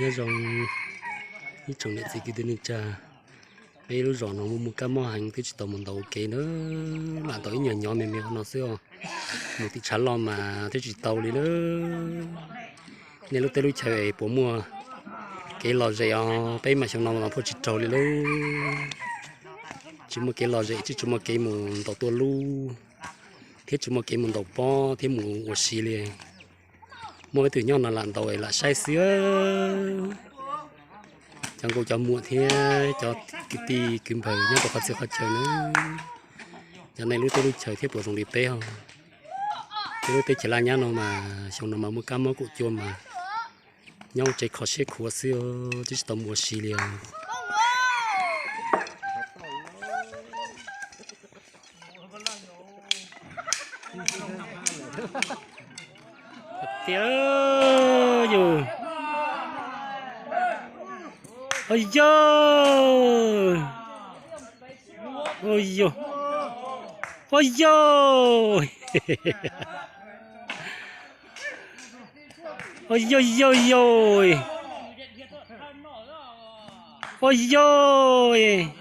Nyob zoo ib tsoom niam txiv kwv tij neej tsa, peb lub zos no muaj muaj kab mob heev, twb tsis tau mus ntaus kev na, lam ntaus ib nyuag nyov me me no xwb os. Mus tim tshav loj mas twb tsis tau li lawm. Nej lub teb lub chaw es puas muaj kev lom zem os? Peb mas xyoo no mas phuaj tsis raug li lawm. Tsis muaj kev lom zem, tsis muaj kev mus ntaus tua lub, thiab tsis muaj kev mus ntaus pob thiab mus ua si li. Muaj peb tus nyob no lam ntaus lam saib xwb. Cov nkauj cov muam thiab cov kwv tij kwv npawg nyob rau qhov txhia qhov chaw na, cov nej lub teb lub chaw thiab puas zoo li peb os? Peb lub teb chaws Laj Nyab no mas xyoo no mas muaj kab mob kaum cuaj mas nyob tsev kho siab khuav xwb, twb tsis tau mus ua si li os. Tiag yus. Ua yog, ua yog, ua yog, ua yog, yog, yog, ua yog.